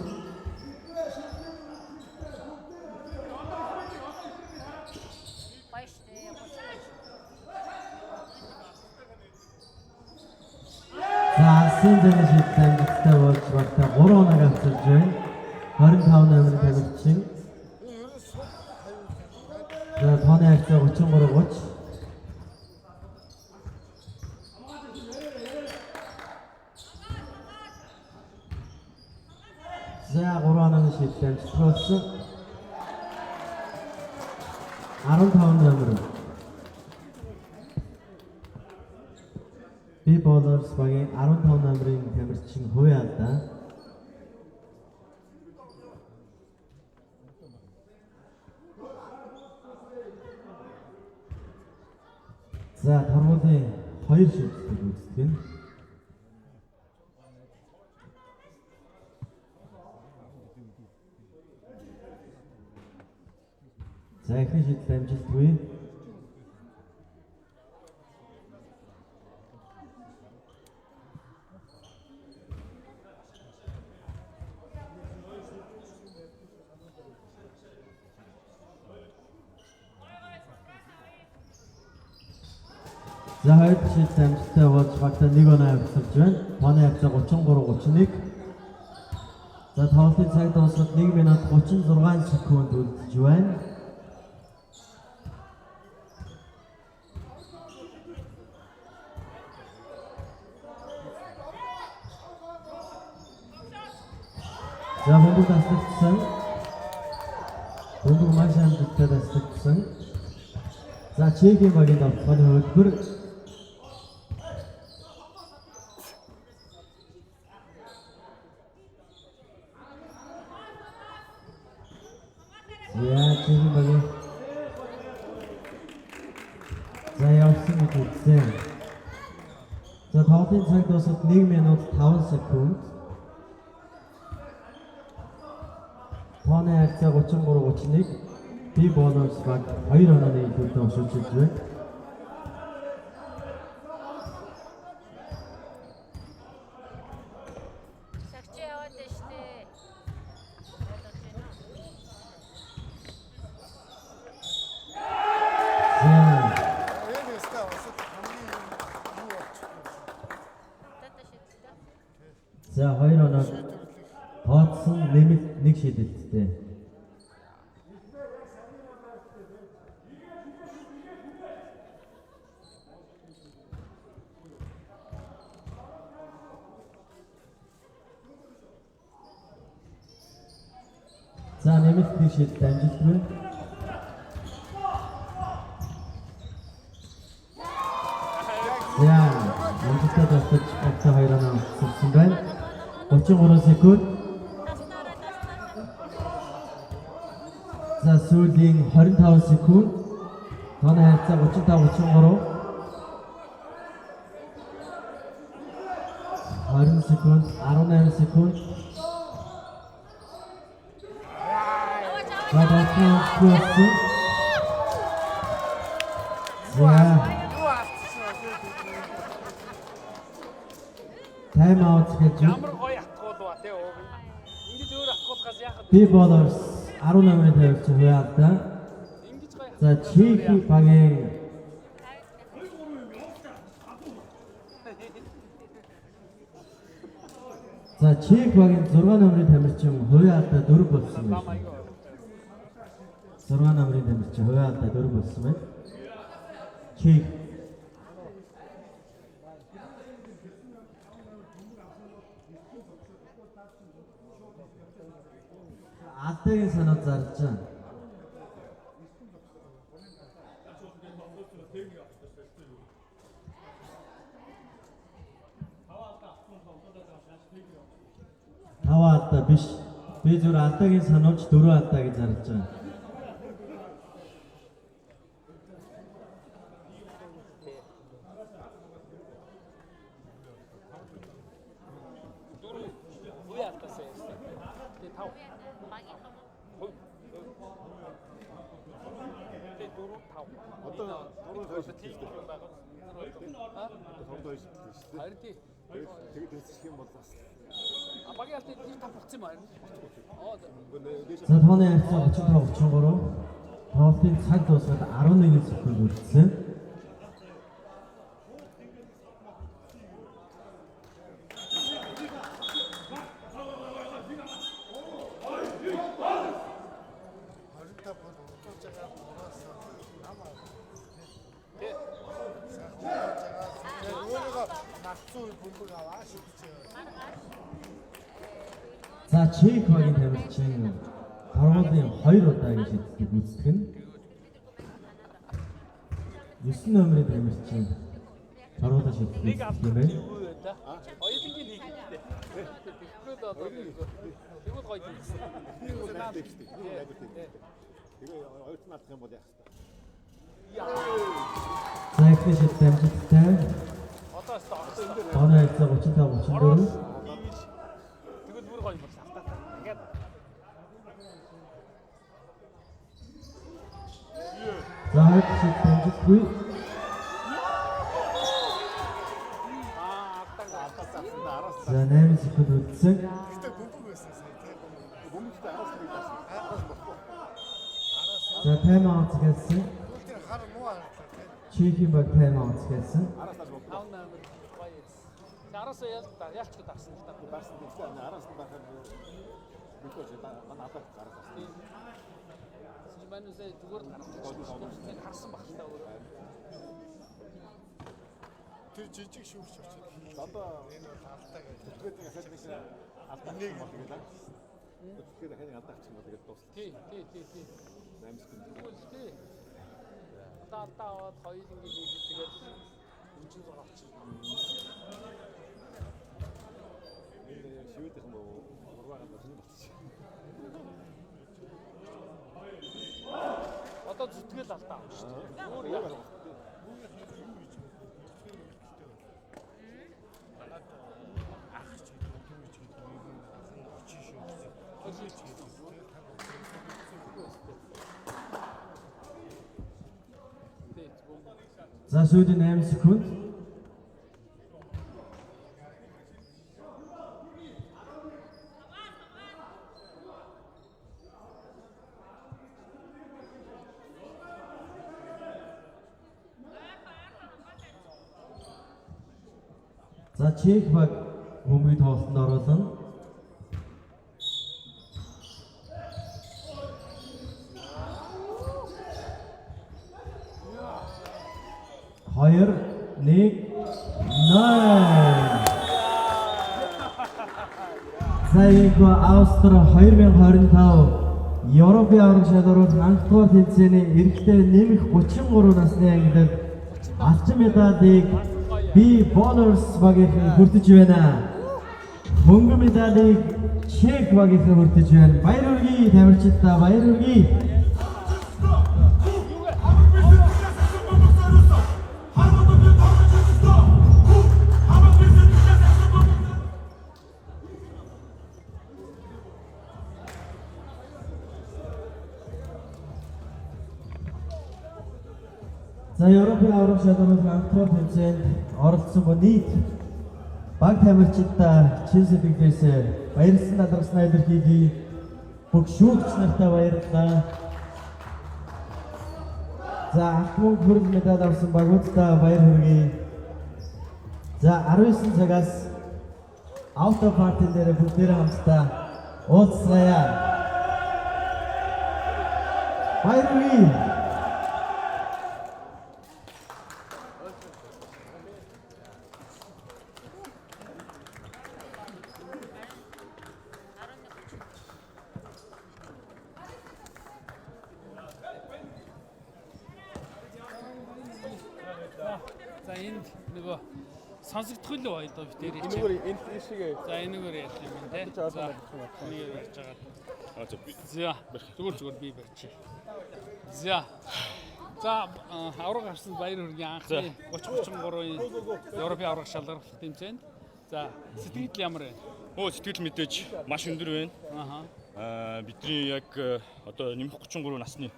Гоё штэ. 30. За алсын зэний шидэлт амжилттай болж багтаа 3 оноо авчирж байна. 25 номерын тамирчин. Энэ ер нь сул 50. За тооны харьцаа 33 30. За 3 онооны шидэлт амжилттай болсон. 15 номер. Би болоос багийн 15 номерын тамирчин хувийн алдаа. Торгуулийн 2 шийдэлийг гүйцэтгэх нь. За эхний шийдэл амжилтгүй. За хоёр дахь шийдэл амжилттай болж багтаа 1 оноо авчирч байна. Тооны харьцаа 33-31. За тоглолтын цаг дуусахад 1 минут 36 секунд үлдэж байна. За бөмбөг таслагдсан. Бөмбөг маш амжилттай таслагдсан. За Чехийн багийн довтлогын хувилбар За Чехийн багийн за явсан гэж үзсэн. За тоглолтын цаг дуусахад 1 минут 5 секунд. Тооны харьцаа 33-31. Би бонус баг 2 онооны илүүтэй өшөөж байна. Сагч яваад байна штэ. Ойлгож байна уу? За Энэ өстэй бас хамгийн юу болчихсон. Тата шидэлтэй. за 2 оноо тооцсон нэмэлт нэг шидэлттэй. За нэмэлт нэг шидэлт амжилтгүй. За амжилттай тасдаж багтаа 2 оноо авсан байна. 33 секунд. Таснараа таснараа. За сүүлийн 25 секунд. Тооны харьцаа 35 33. 20 секунд, 18 секунд. Аваач За аваач. тоглолт болсон. За Юу алдсан вэ? Time out гэж Ямар гоё атгуул ба те ууг. Ингэж өөр атгуулгаас яхад би болоос 10 номерын тавигч хувийн алдаа. ингэж гоё За Чехи багийн За Чех багийн 6 номерын тамирчин хувийн алдаа 4 болсон байна. 6 номерын тамирчин хувийн алдаа 4 болсон байна. Чех Алдаагийн санаа зарлж байна. Таван алдаа биш. Би зүгээр алдаагийн сануулж дөрвөн алдаа гэж зарлж байгаа. Дөрөв хувийн алдаасаа ярьсан. Тэгээ тав. Багийнх юм уу? Хувь. Тэгээ дөрөв тав. Одоо дөрөв хоёр тийм шидэлтэй. юм байгаа. Аа? Дөрөв хоёр шидэлтэй шүү дээ. Харин тий. Тэгээд тэсчих юм бол бас. А багийн алдаа тийм тав болцсон юм аа. Аа за. За тооны харьцаа 35 33. Тоглолтын цаг дуусгаад 11 секунд үлдсэн. Хоринта бол урдуулж байгаа бураас ам аа. Тий. Сайхан урдуулж байгаа. Тэгээд өөрийгөө мартсан үе бөмбөг аваа шидэж байгаа. Маргааш. За Чех багийн тамирчин торгуулийн 2 удаагийн шидэлтийг гүйцэтгэх нь 9 номерын тамирчин торгуулийн шидэлтийг Нэг гүйцэтгэх алдах юм байна. юу вэ та? Хоёулынгийн нэг хэрэгтэй. Тэгэхгүй л одоо тэгвэл гоё тийсэн. Нэг бол айгүй тийм шүү дээ. Нэг бол айгүй тийм. Тэгээ хоёрт нь алдах юм бол яах вэ? За эхний шидэлт амжилттай. Одоо өстө орсон. Тооны харьцаа 35 34. Ороод хийвэл тэгвэл бүр гоё бол алдаатай. Ингээд За хоёр дахь шидэлт амжилтгүй. аа алдаан Алдаас авсан да араас За 8 секунд үлдсэн. Гэхдээ бөмбөг байсан сая тий. бөмбөгтэй араас нэг дарсан. Араас болохгүй. За тайм аут гэсэн. Тэгвэл тэр хар муу харагдлаа тий. Чехийн баг тайм аут гэсэн. Араас дарж болохгүй. 5 8 гоё юм. За араасаа ялч дарсан л та. Дарсан гэхдээ араас нь дарахаар бид болж манай алдаа араас дарсан. Чи манусаа зүгээр л гаргах. Тэр харсан баг л та өөрөө. Тэр жижиг шүүгч очоод хийлээ. Одоо Энэ бол алдаа гэж. тэгээд дахиад нэг алдаа нэг бол тэгээд тэгээд дахиад нэг алдаа авчих юм бол тэгээд дуслаа. Тий, тий, тий, тий. 8 секунд. Тэгвэл тий. Одоо алдаа аваад хоёулангийг хийхэд тэгээд 36 авчихна. Энэ яг шивэдийнхэн юм уу? Урваагаа зэн болчих. Одоо зүтгэл алдаа авна шүү дээ. Өөр яа гарах вэ? Бүүгийнх нь юу гэж вэ? Нүцгэн үйлдэлтэй байна. Манад ах ч гэдэг юм, дүү ч гэдэг юм, ер нь ах нь очин шүү гэсэн. Хөлөөч гэдэг юм, тий. Та бүхэн Тий, бөмбөг. За сүүлийн 8 секунд. За Чех баг бөмбөгийг тоглолтод оруулна. Хоёр, нэг, 0. За ийхүү Австри 2025 Европын аварга шалгаруулах анхдугаар тэмцээний эрэгтэй нэмэх 33 насны ангилалд алтан медалийг Би Ballers багийнхан хүртэж байна. Мөнгөн медалийг Чех багийнхан хүртэж байна. Баяр хүргэе тамирчидаа, баяр хүргэе. За Европын аварга шалгаруулах анхдугаар тэмцээнд оролцсон бо нийт баг тамирчидаа чин сэтгэлээс баярлсан талархснаа илэрхийлье. Бүх шүүгч нартаа баярлалаа. За алт мөнгө хүрэл медаль авсан багууддаа баяр хүргэе. За 19 цагаас авто парти дээр бүгдээрээ хамтдаа уулзцаая. Баяр хүргэе. За энд нөгөө сонсогдох л байлаа би дээр чи. Энэгээр энэ энэ шиг За энэгээр ярих юм байна те. За энэгээр ярьж байгаа. А за би За зүгээр зүгээр би барьчих. За. За авраг авсан баяр хүргэе анхны 30 33-ын Европын авраг шалгаруулах тэмцээнд. За сэтгэл ямар байна? Өө сэтгэл мэдээж маш өндөр байна. Аха. Аа бидний яг одоо нэмэх 33 насны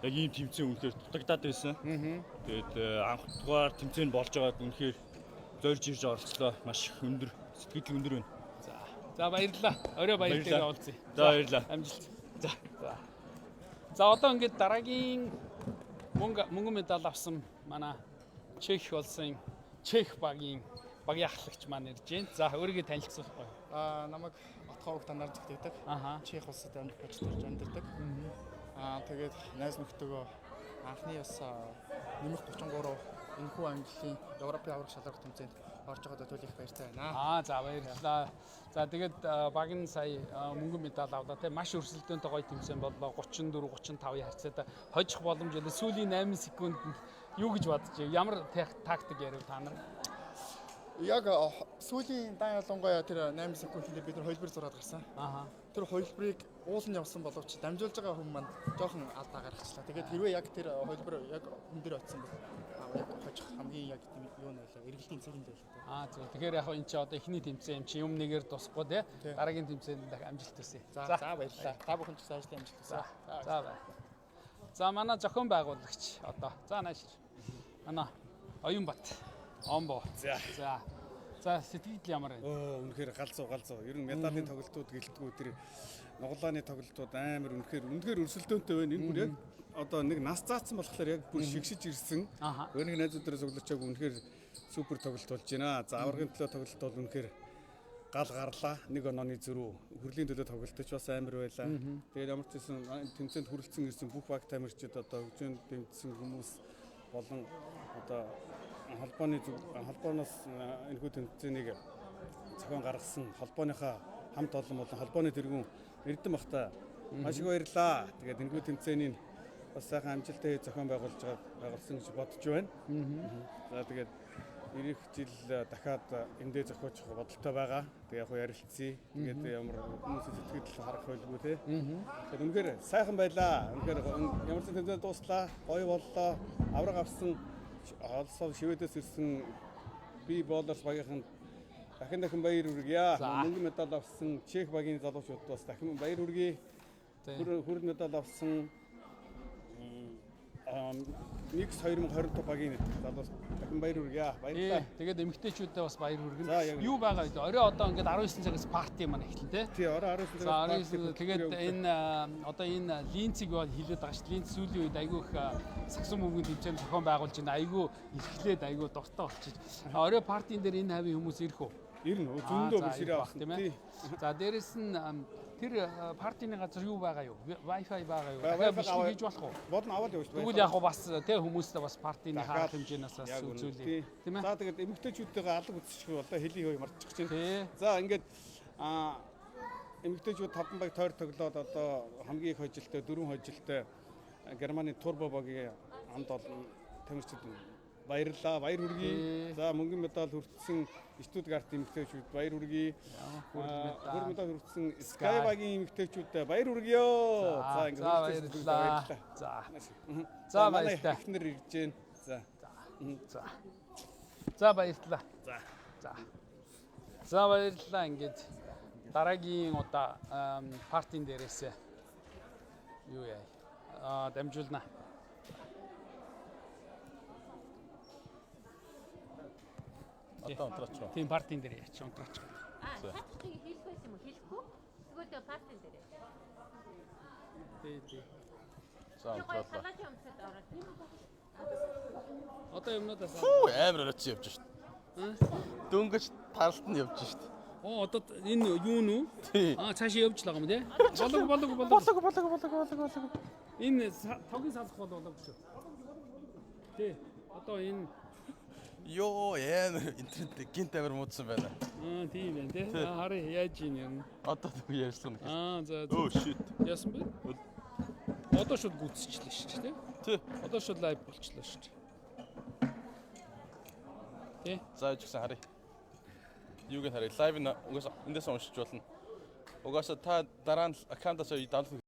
яг ийм тэмцээн үнэхээр дутагдаад байсан. Тэгээд анхдугаар тэмцээн болж байгаад үнэхээр зорж ирж оролцлоо. Маш их өндөр сэтгэл өндөр байна. За. За баярлалаа. Орой баяр дээр Баярлалаа. уулзъя. За баярлалаа. Амжилт. За. За. За одоо ингээд дараагийн мөнгө медаль авсан манай Чех болсон Чех багийн ахлагч маань ирж байна. За өөрийгөө танилцуулах гоё. Аа намайг Отхоог танаар зэгтээдэг. Аха. Чех улсад амьдарч амьдардаг. Аа тэгээд найз нөхдөөгөө анхны бас нэмэх 33 энэхүү ангиллын Европын аварга шалралт тэмцээнд орж байгаадаа түл их баяртай байна. Аа за баярлалаа. За тэгээд баг нь сая мөнгөн медаль авлаа те маш өрсөлдөөнтэй гоё тэмцээн боллоо. 34 35-ын харьцаатай хожих боломж байлаа. Сүүлийн 8 секундэд юу гэж бодож байв? Ямар тактик ярив та нар? Яг сүүлийн дан ялангуяа тэр 8 секунд дээр бид нар хувилбар зураад гарсан. Тэр хувилбарыг уулын явсан боловч дамжуулж байгаа хүн маань жоохон алдаа гаргачлаа. Тэгээд хэрвээ яг тэр хувилбар яг хүн дээр очисон бол яг хожих хамгийн яг тийм юу нь байлаа. Эргэлтийн цаг нь байлаа. Аа зөв. Тэгэхээр яг энэ чи одоо эхний тэмцээн юм чи юм нэгээр тусахгүй те. Дараагийн тэмцээнд дахин амжилт хүсье. За за баярлалаа. Та бүхэн ч гэсэн ажлын амжилт хүсье. За бай. За манай зохион байгуулагч одоо. За нааш. Манай Оюнбат. Омбо. За. За. За сэтгэл ямар байна? Оо үнэхээр галзуу галзуу. Ер нь медалийн тоглолтууд гэлтгүү тэр нуглааны тоглолтууд амар үнэхээр үнэхээр өрсөлдөөнтэй байна. Энэ бүр яг одоо нэг нас заасан болохоор яг бүр шигшиж ирсэн. Өөр нэг найзуудаараа цуглаж яг үнэхээр супер тоглолт болж байна. За аваргын төлөө тоглолт бол үнэхээр гал гарлаа. Нэг онооны зөрүү хүрлийн төлөө тоглолтож бас амар байлаа. Тэгээд ямар ч байсан тэмцээнд хүрэлцэн ирсэн бүх баг тамирчид одоо хөгжөөнд дэмжсэн хүмүүс болон одоо холбооны холбооноос энэхүү тэмцээнийг зохион гаргасан холбооныхаа хамт олон болон холбооны тэргүүн Эрдэнэ бахта маш их баярлалаа. Тэгээд энэхүү тэмцээнийг бас сайхан амжилттай зохион байгуулж байгаа байгуулсан гэж бодож байна. За тэгээд ирэх жил дахиад эндээ зохиочих бодолтой байгаа. Тэгээ яг хуу ярилцъя. Тэгээд ямар хүмүүсийн сэтгэл харах байлгүй те. Тэгээд үнэхээр сайхан байлаа. Үнэхээр ямар ч тэмцээн дууслаа. Гоё боллоо. Авраг авсан олсоо шивэдээс ирсэн би боолорс багийнхан дахин дахин баяр хүргье. Мөнгөн медаль авсан Чех багийн залуучууд бас дахин баяр хүргье. Хүрэл медаль авсан Микс 2025 багийн залуус дахин баяр хүргье. Баярлалаа. Тэгээд эмэгтэйчүүддээ бас баяр хүргэнэ. Юу байгаа вэ? Орой одоо ингээд 19 цагаас party маань эхэлнэ те. Тий, орой 19 цагаас party. Тэгээд энэ одоо энэ Линцийг бол хилээд байгаа шүү. Линц сүүлийн үед айгүй их сагсан бөмбөгийн тэмцээн зохион байгуулж байна. Айгүй эрхлээд айгүй дуртай болчих. Орой party н дээр энэ хавийн хүмүүс ирэх үү? Ирнэ. Зөндөө бүр ширээ авах тийм ээ. За дээрэс нь тэр party ны газар юу байгаа юу? Wi-Fi байгаа юу? Дахиад бичлэг хийж болох уу? Болно, аваад явж байна. Тэгвэл яг бас тэ хүмүүстээ бас party ны хаах хэмжээнээс бас үзүүлье. Тийм ээ. За тэгээд эмэгтэйчүүдтэйгээ алга үзчих болоо хэлий хөө мартчих чинь. За ингээд эмэгтэйчүүд 5 баг тойр тоглоод одоо хамгийн их хожилтой 4 хожилтой Германы Турбо багийн хамт олон тамирчид баярлалаа. Баяр хүргэе. За мөнгөн медаль хүртсэн Штутгарт эмэгтэйчүүд баяр хүргэе. Хүрэл медаль хүртсэн Sky багийн эмэгтэйчүүд баяр хүргье. За ингээд баярлалаа. За. За баярлалаа. Эхнэр ирж байна. За. За. За баярлалаа. За. За. За баярлалаа. Ингээд дараагийн удаа party н дээрээс юу яа. Дамжуулнаа. Одоо унтраач. Тийм party н дээр яач унтраач. Аа, цаадахыг хэлэх байсан юм уу? Хэлэхгүй? Тэгвэл party н дээр. Тий, тий. За унтраалаа. Салаажийн өмсөд ороод. Одоо юмнуудаас Фүү амар оройч явж шít. Дөнгөж таралт нь явж шít. Оо одоо энэ юу нү? Аа цаашаа явж л байгаа юм тий? Болог болог болог. Болог болог болог болог болог. Энэ тогийн салах бол болог шүү. Тий. Одоо энэ Йоо амар интернет гинт амар муудсан байна. Аа тийм байна тий. Аа харъя яаж ийн юм. Одоо тэг ярьсан нэг. Аа за. Өө shit. Яасан бэ? Одоо шууд гүйтсчихлээ шүү дээ тий. Тий. Одоо шууд live болчлоо шүү дээ. Тий. За ч гэсэн харъя. Юуг нь харъя. Live нь угаасаа эндээс уншиж болно. Угаасаа та дараа нь аккаунтаас download